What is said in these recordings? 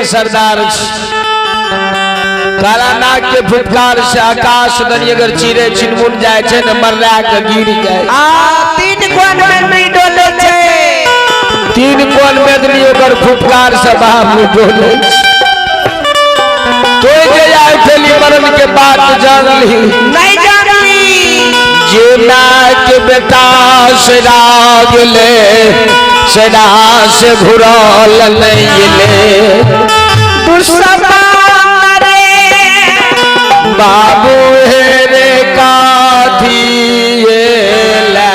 के सरदार छी। काला नाग के फुफकार से आकाश दनी अगर चिड़ै चिनमुन जाइ छै ने मरला के गिर जाइ। आ तीन कोन में डोले छै। तीन कोन मेदनी ओकर फुफकार से बाबू डोले छै। तो जे आइ फैली मरण के बात जान ली। नहीं जानली। जे माय के बेटा से गेले सेना से घुरल नहीं गेले। दुश्मन रे बाबू हे रे काथी ला।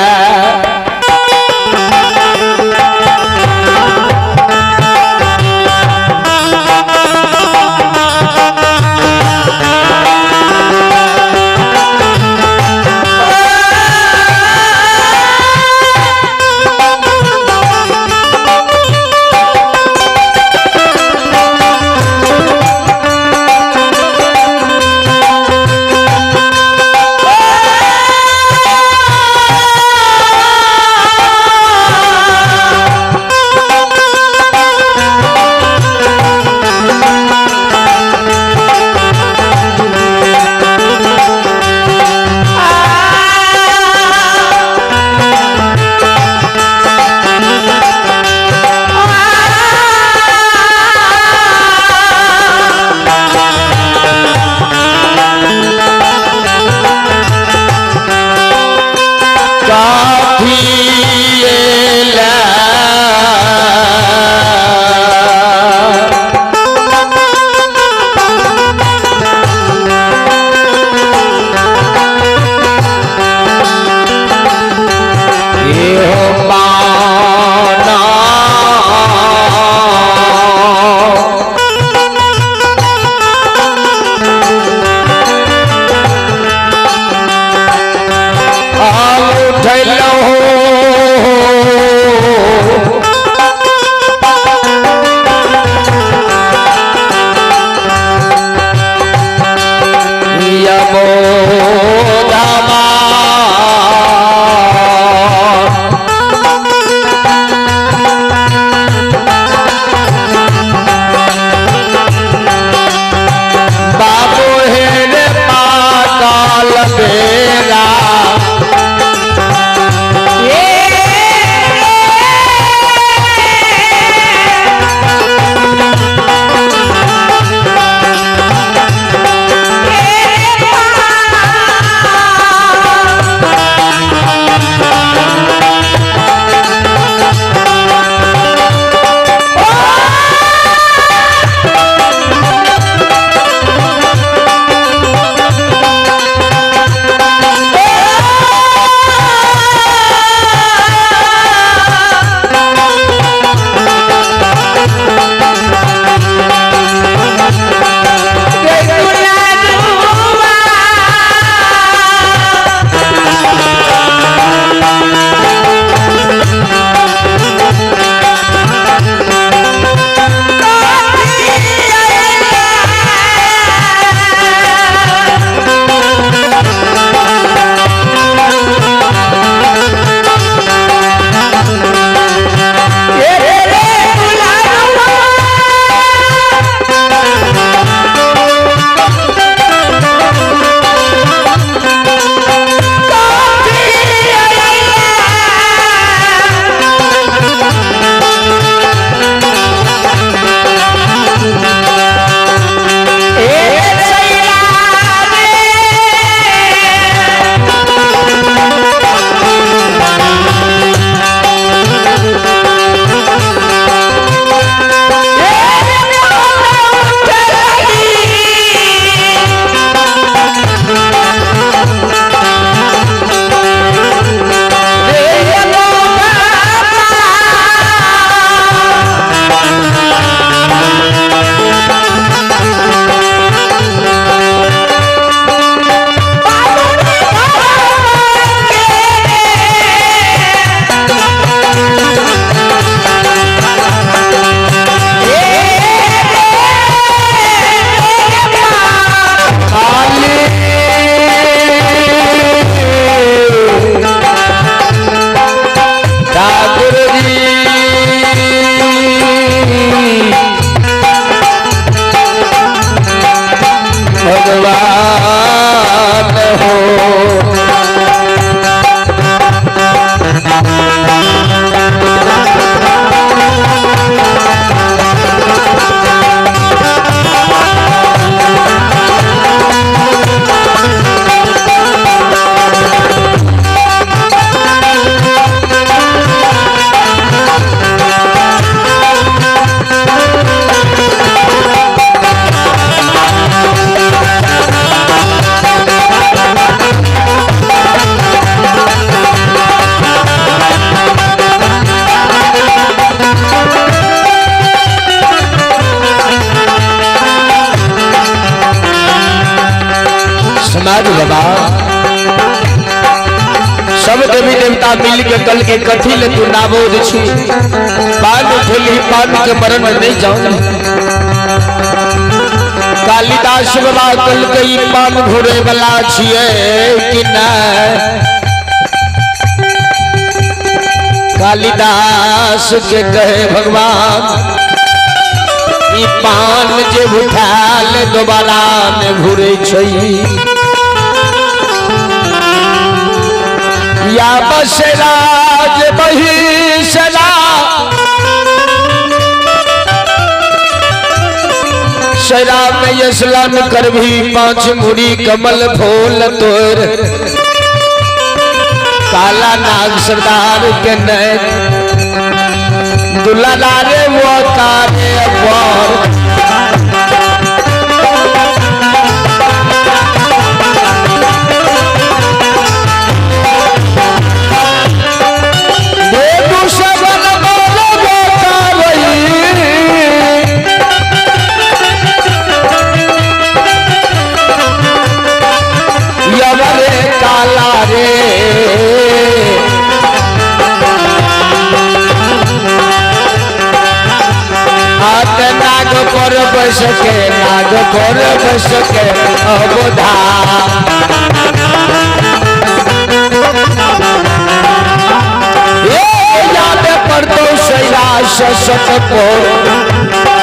समाज बाबा सब देवी देवता मिल के कल के कथी ले तू नाबोध छी, पान उठेली पान के मरण नहीं जाओ। कालिदास बाबा कल के ई पान घुरे वाला छिए कि नहीं? कालिदास के कहे भगवान ई पान जे उठाल दोबारा ने घुरे छै। या बसराज बहिसरा सरा में स्नान कर भी पांच मुड़ी कमल फूल तोर काला नाग सरदार के नैन दुल्ला रे वो तारे पर काला रे हाथ नाग पर बस के नाग पर बस के अबोधा ए याद पर तो सैलास सत को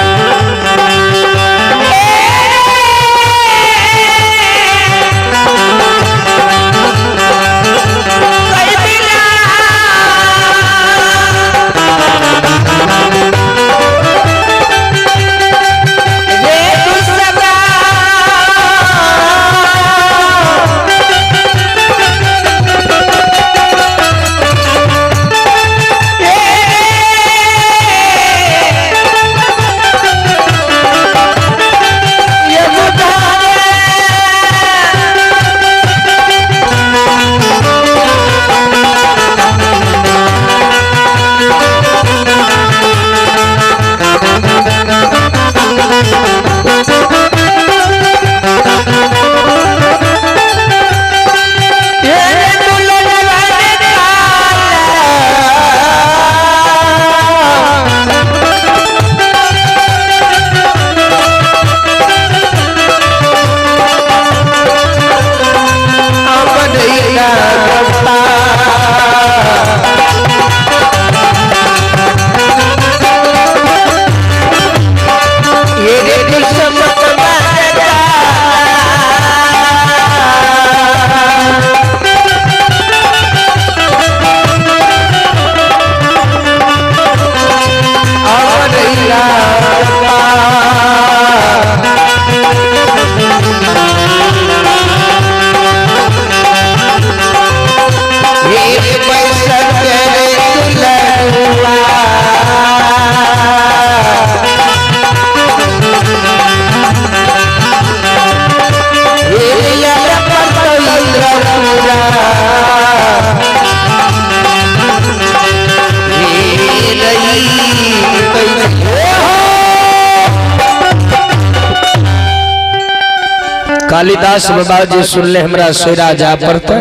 कालिदास बाबा जी सुनले हमरा सैरा जा पड़ते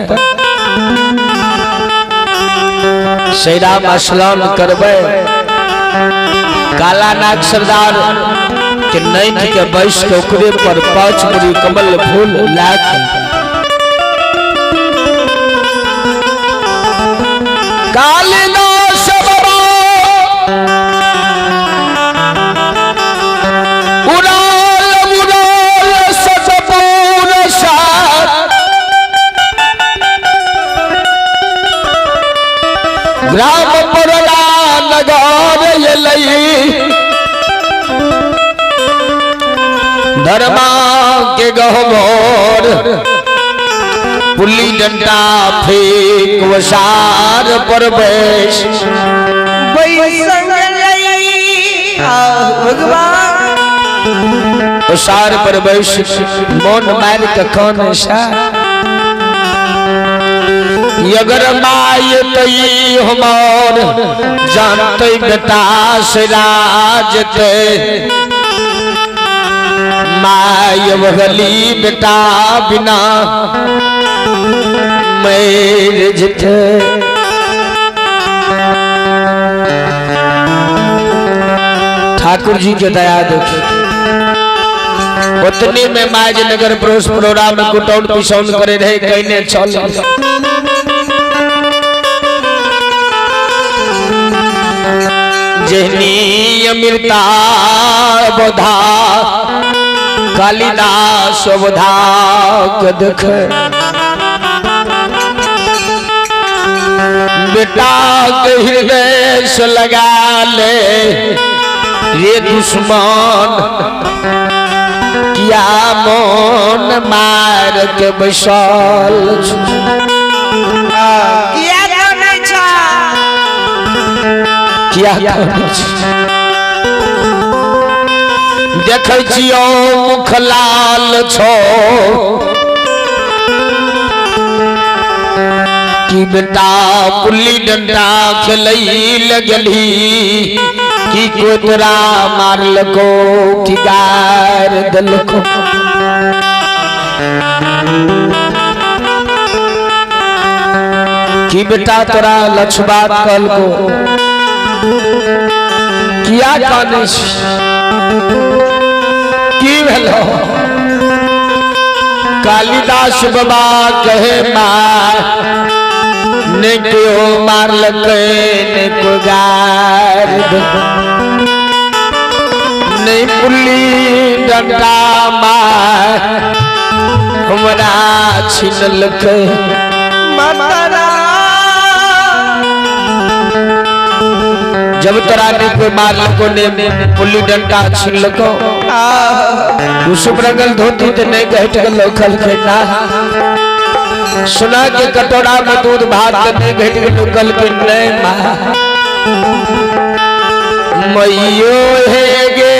सैरा में स्नान करबे काला नाग सरदार के नैठ के बैस के ओकरे पर पांच मुड़ी कमल फूल लाख कालिदास बाबा उड़ाल उड़ाल सतपूर साथ ग्राम परला नगर एलई धर्मा के गहबोर पुल्ली डंडा फेंक वसार पर बैस वसार पर बैस मोन मार के कौन सा अगर माय तई हमार जानते बेटा से राजते माय माय बगली बेटा बिना मैर जिथे। ठाकुर जी के दया देखी। उतने में माय नगर पड़ोस परोरा में कुटौन पिसौन करे रहे कहने चल। जेहनी अमृता बोधा कालिदास बोधा के देख बेटा के हृदय से लगा ले ये दुश्मन किया मन मार के बैसल किया कनै छ किया कनै छ। देखै छियौ मुख लाल छौ कि बेटा पुल्ली डंडा खेलै लगली कि कोतरा मारलको कि गार देलको। कि बेटा तोरा लछबात कहलको किया कानै छी की भेलो। कालिदास बाबा कहे माँ ने क्यों मारलकै ने को गार नहीं पुल्ली डंडा मार हमरा छिनलकै। जब तोरा ने कोई मारलको ने पुल्ली डंडा छिनलको कुसुम रंगल धोती ते नहीं घट गेलो खलकै ना सुना के कटोरा में दूध भात नहीं घट गेलो कल के नहीं माँ मैयो हे गे।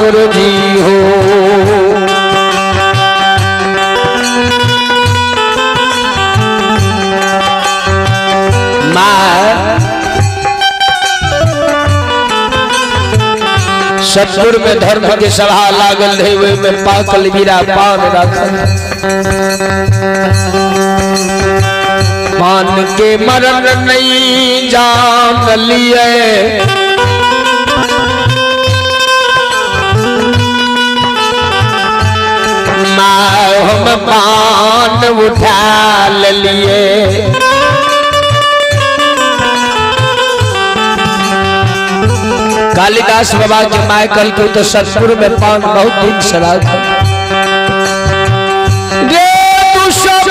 ठाकुर जी हो माँ सतपुर में धर्म के सभा लागल रहे ओहि में पाकल बीरा पान रखल पान के मरण नहीं जान लिए पान उठा लेलिए। कालिदास बाबा के my कल के तो सतपुर में पान बहुत दिन से राखल रे दुश्मन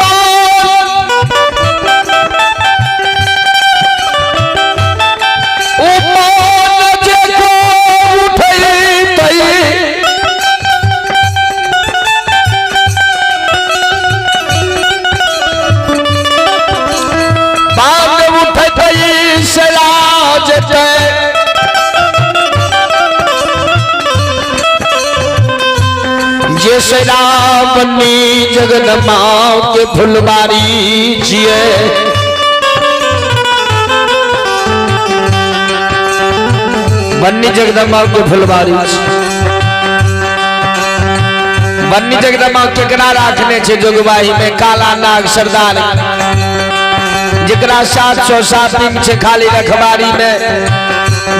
ओ पान जे को उठैतै पान उठैतै सला जेतै जे श्रावणी जगदम्बा के फुलबारी छिए बन्नी जगदम्बा के फुलबारी छियै। बन्नी जगदम्बा केकरा राखने छे जोगबाही में? काला नाग सरदार जेकरा 707 दिन छे खाली रखबारी में,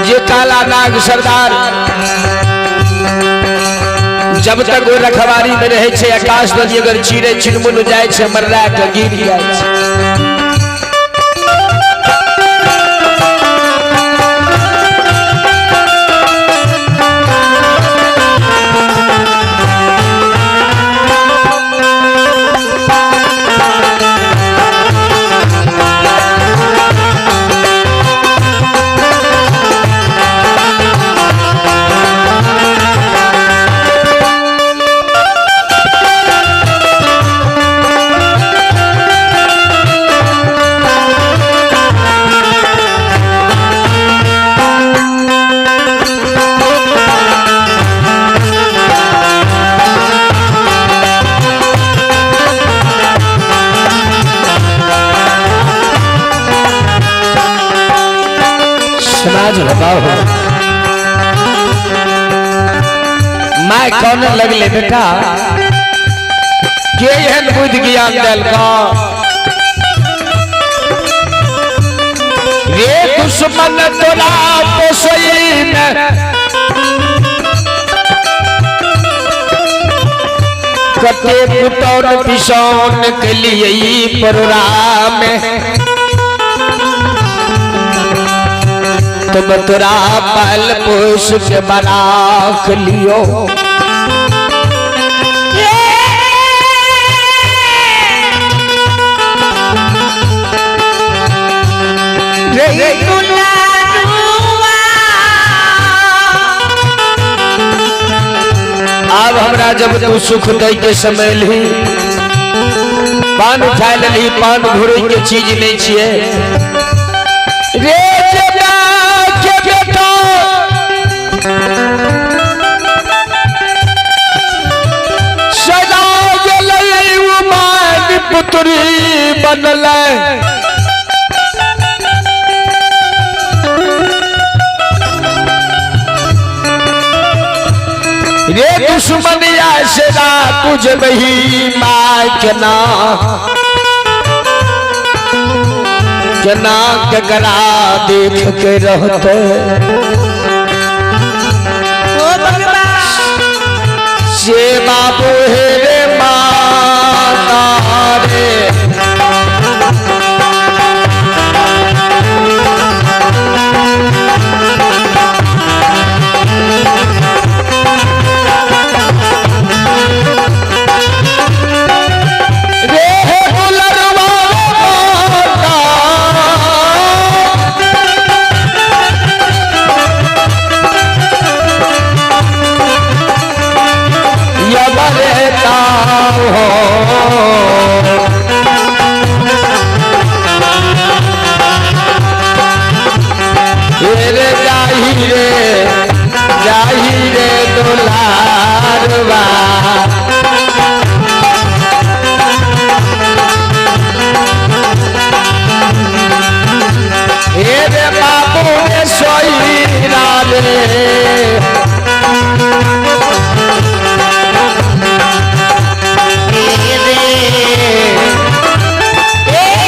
जे काला नाग सरदार जब तक वो रखवारी में रहे छे आकाश नदी अगर चीरे चिनमुन जाए छे मरला के गिर जाए छे। समाज बताओ my कौन लगले बेटा के एहन बुद्धि ज्ञान देलका रे दुश्मन तोरा पोसई में कते कुटौन पिसौन के लिए परोरा में तुम तोरा पाल पोस के बराख लियो। रे दुलारुआ अब हमरा जब तू सुख दे के समय ली पान उठा लेली, पान घुरे के चीज नहीं छिए रे जेना के बेटा सदा गेलै उमान पुत्री बनलै रे दुश्मनिया से ना तुझ बही my के ना केना केकरा देख के रहते ओ भगवान से बाबू हे रे माता रे रे हे दुलरवा माता यबरता हो रे जाही रे दुलारवा हे रे बाबू रे सोईरा रे ए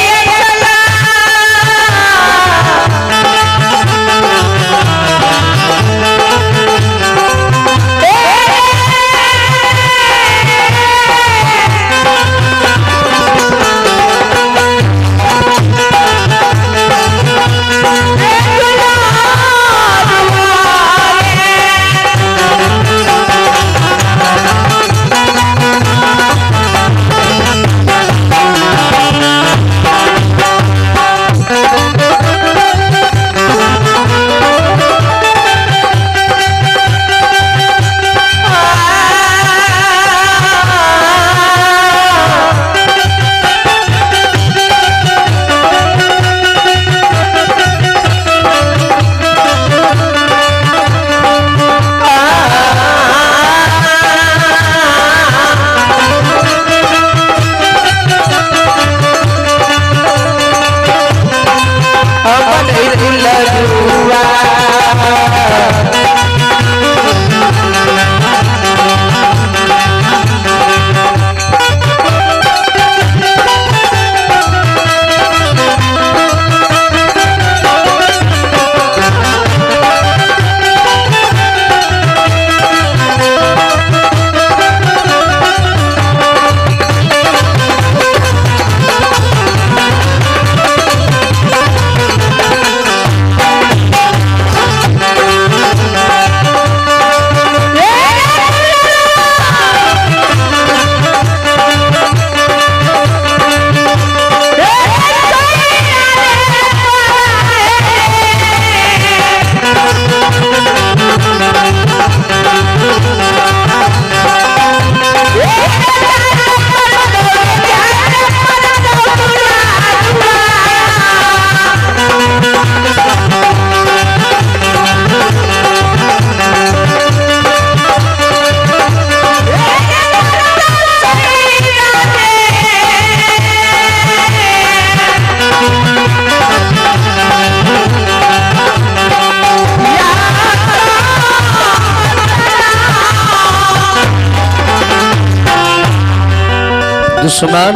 दुश्मन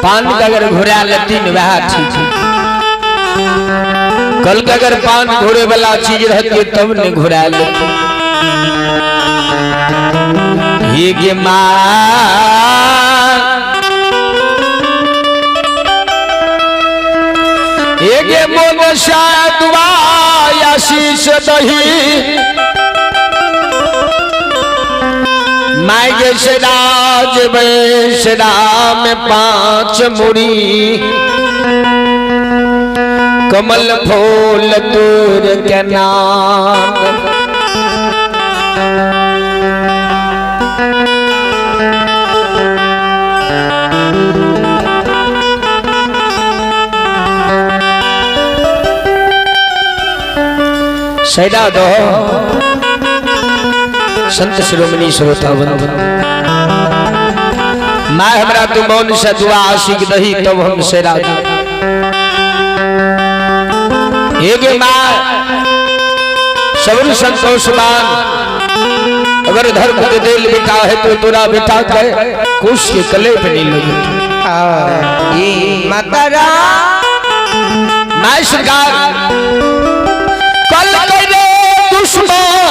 पान के अगर घुरा लेती न वह ठीक है। कल के अगर पान घुरे वाला चीज रहती तब न घुरा लेती। हे गे माँ हे गे मोन साधुआ आशीष दही my गे राज राम पांच मुड़ी कमल फूल तूर के नाम। सैदा दो संत शिरोमणि श्रोता बंधु माँ हमरा तू मौन से दुआ आशिक दही तब हम सेरा एक माँ सबन संतोष मान अगर धर्म के दिल बेटा है तो तोरा बेटा के कुश के कले पे नहीं लगे। माता राम माँ सरकार कल करे दुश्मन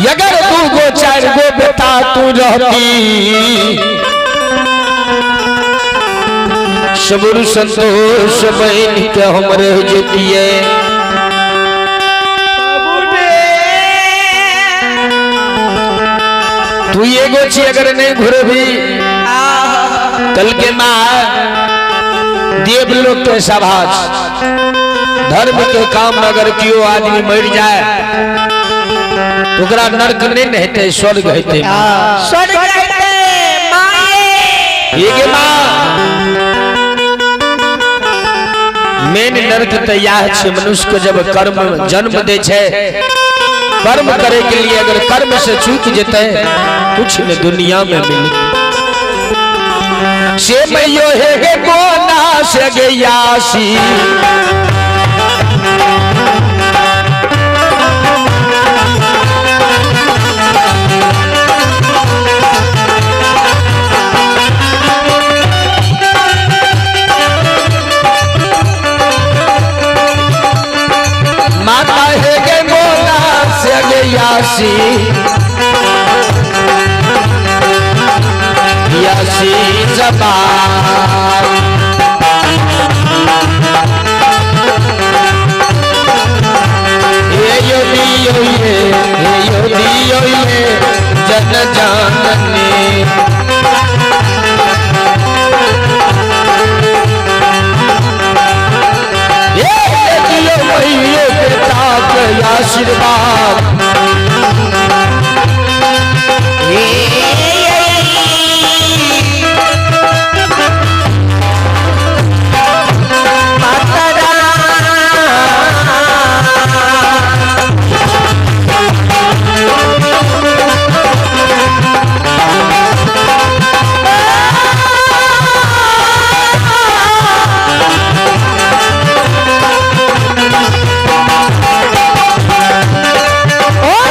अगर दू गो चार गो बेटा तू रहती सबुर संतोष बहन के हम रह जतिए। तू एगो छी अगर नहीं घुरे भी कल के माँ देवलोक के सभा धर्म के काम में अगर क्यों आदमी मर जाए तो ओकरा नरक नहीं हेतै स्वर्ग हेतै। स्वर्ग हेतै माए। ये माँ मेन नरक तो यह छै मनुष्य को जब कर्म जन्म दे छै कर्म करे के लिए अगर कर्म से चूक जेतै कुछ न दुनिया में मिले। से मैयो हे गे कोना से गे यासी माता हे गे मोना से गे यासी यासी जबान। ये यो दियो ये यो दियो ये जन जाननी ये दियो मैयो बेटा के आशीर्वाद। Oh!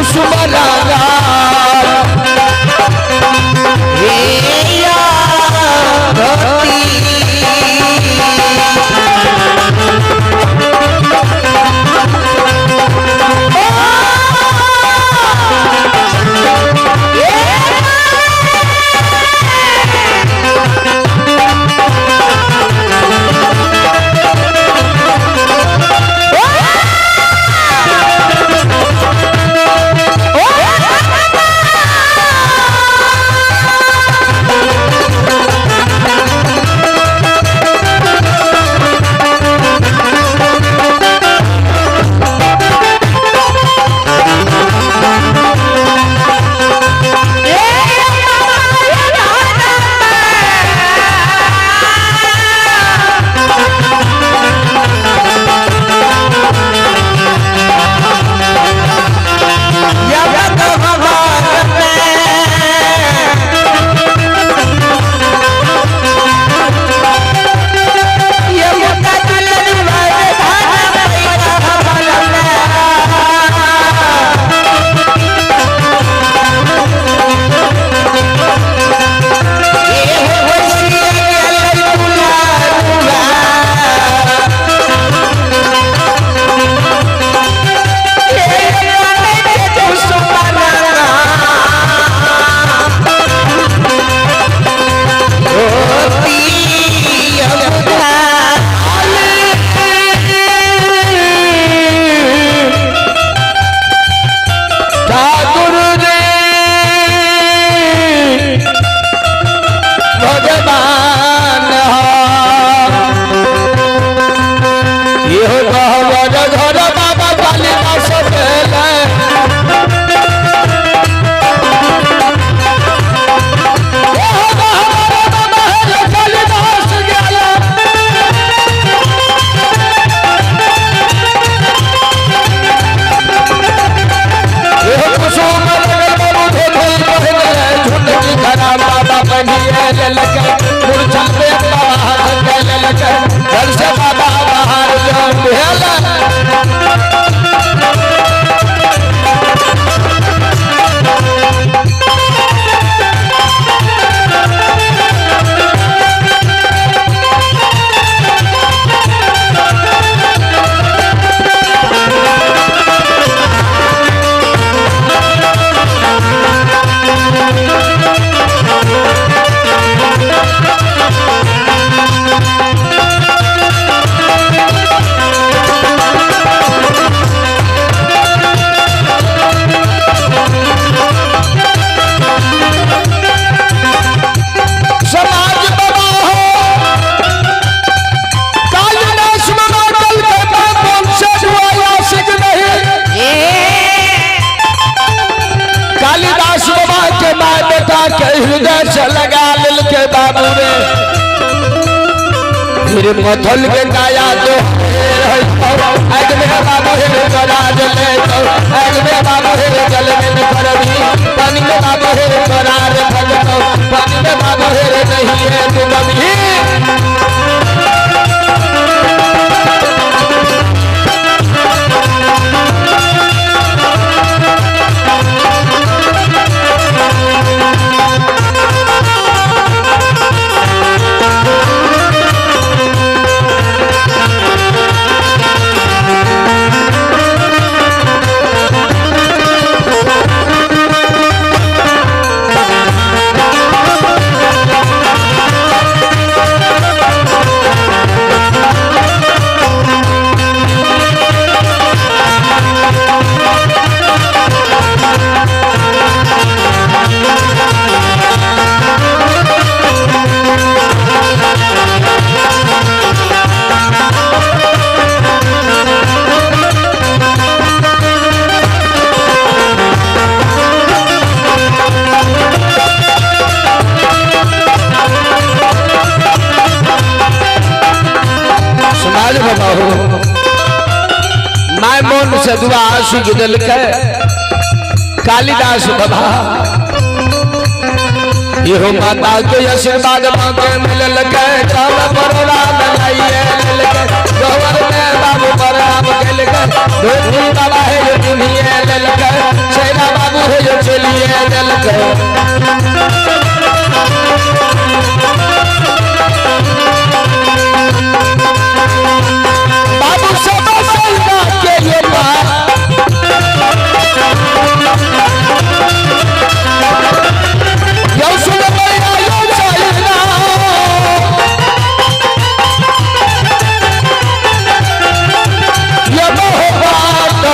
कुसुम रंगा ठाकुर जी भगवान इहो कहबर घर बाबा कालिदास भेलै। इहो कहबर बाबा कालिदास गेलै। एहो कुसुम लगल बाबू धोती पहिरले, झुनकी खरा बाबा पहिरे लेलकै, मूर्छा पे बाबा हाथ के लेलकै, घर से बाबा बाहर जब भेलै। समाज बाबा हो कालिदास बाबा कल के कौन से दुआया सिख नहीं। कालिदास बाबा के माँ बेटा के हृदय से लगा के बाबू रे, फिर मथल के काया तो आग में बाबू हे कराज ले तो, आग में बाबू हे जल में करबी, पानी में बाबू हे करार भजतो, पानी में बाबू हे नहीं है तू कभी। समाज बाबा हो my मन से दुआ आंसू दिल के कालिदास बाबा इहो माता के आशीर्वाद मांगे मिलल के तब परवान लाइए ललके, गौर में बाबू प्रणाम केलके, धोती बाबा हे दुनिया ललके, सेना लेलकै। बाबू सब सैना के ये माँ यौ सुन मैया यौ चाइना, ये मोहब्बत।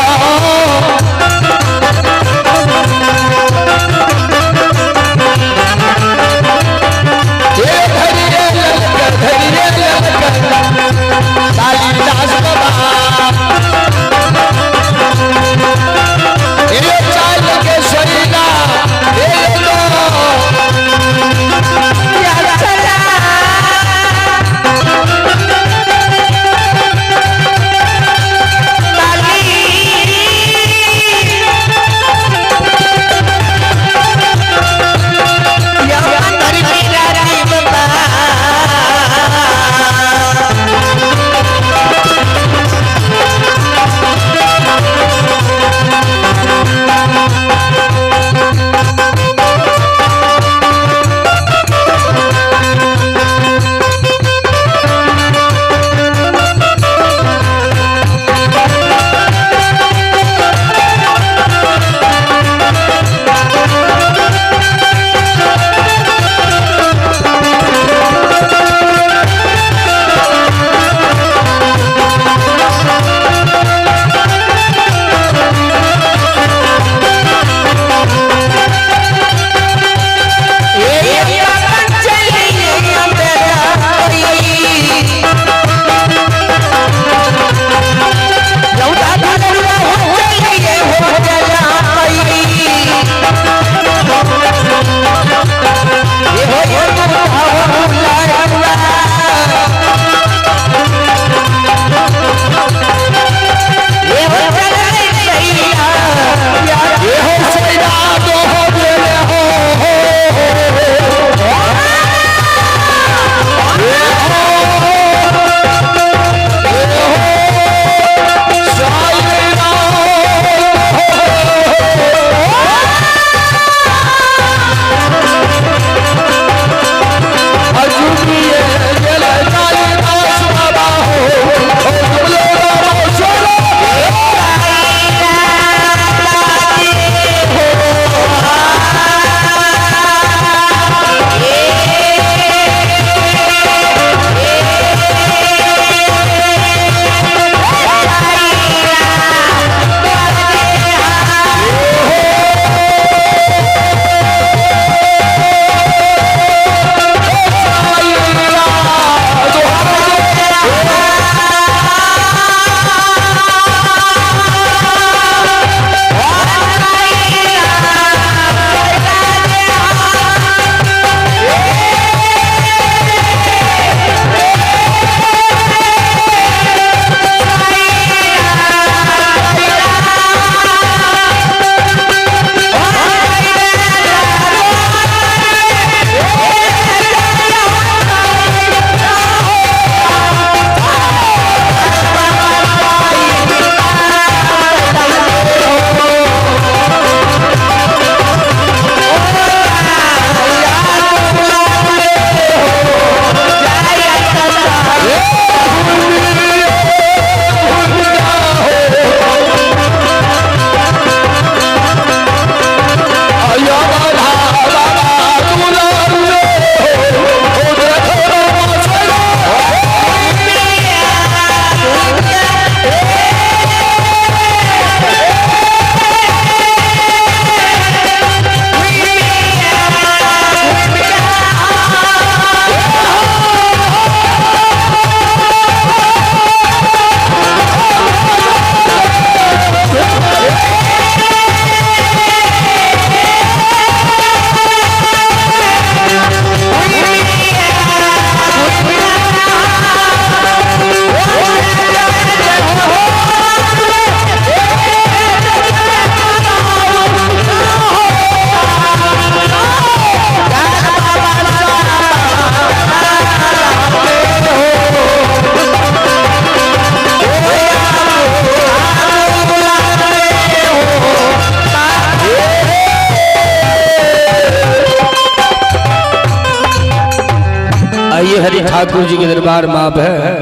ठाकुर जी के दरबार में आप है।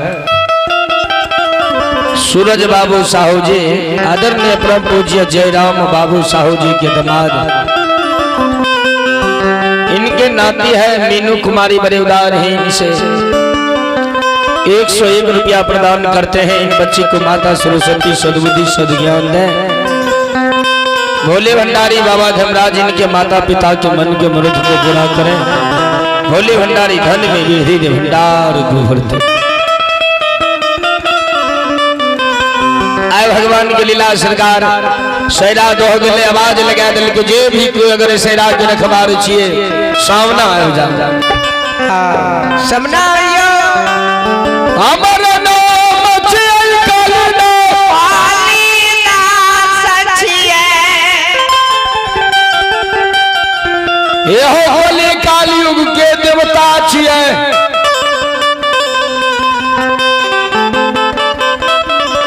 सूरज बाबू साहू जी, आदरणीय परम पूज्य जयराम बाबू साहू जी के दामाद, इनके नाती है मीनू कुमारी, बड़े उदार हैं, इनसे 101 रुपया प्रदान करते हैं। इन बच्ची को माता सरस्वती सद्बुद्धि सद्ज्ञान दें। भोले भंडारी बाबा धर्मराज इनके माता पिता के मन के मरुद को पूरा करें। भोले भंडारी धन में भी हृदय भंडार को भरते। आए भगवान के लीला सरकार सैरा दो गले आवाज लगा दिल के जे भी कोई अगर सैरा के रखबार छिए सामना आयो जा। समना आयो। हमर नाम छियै कालिदास। कालिदास छियै। एहो होली कालयुग के देवता छियै।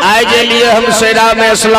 आइ जे लिए हम सैरा में असला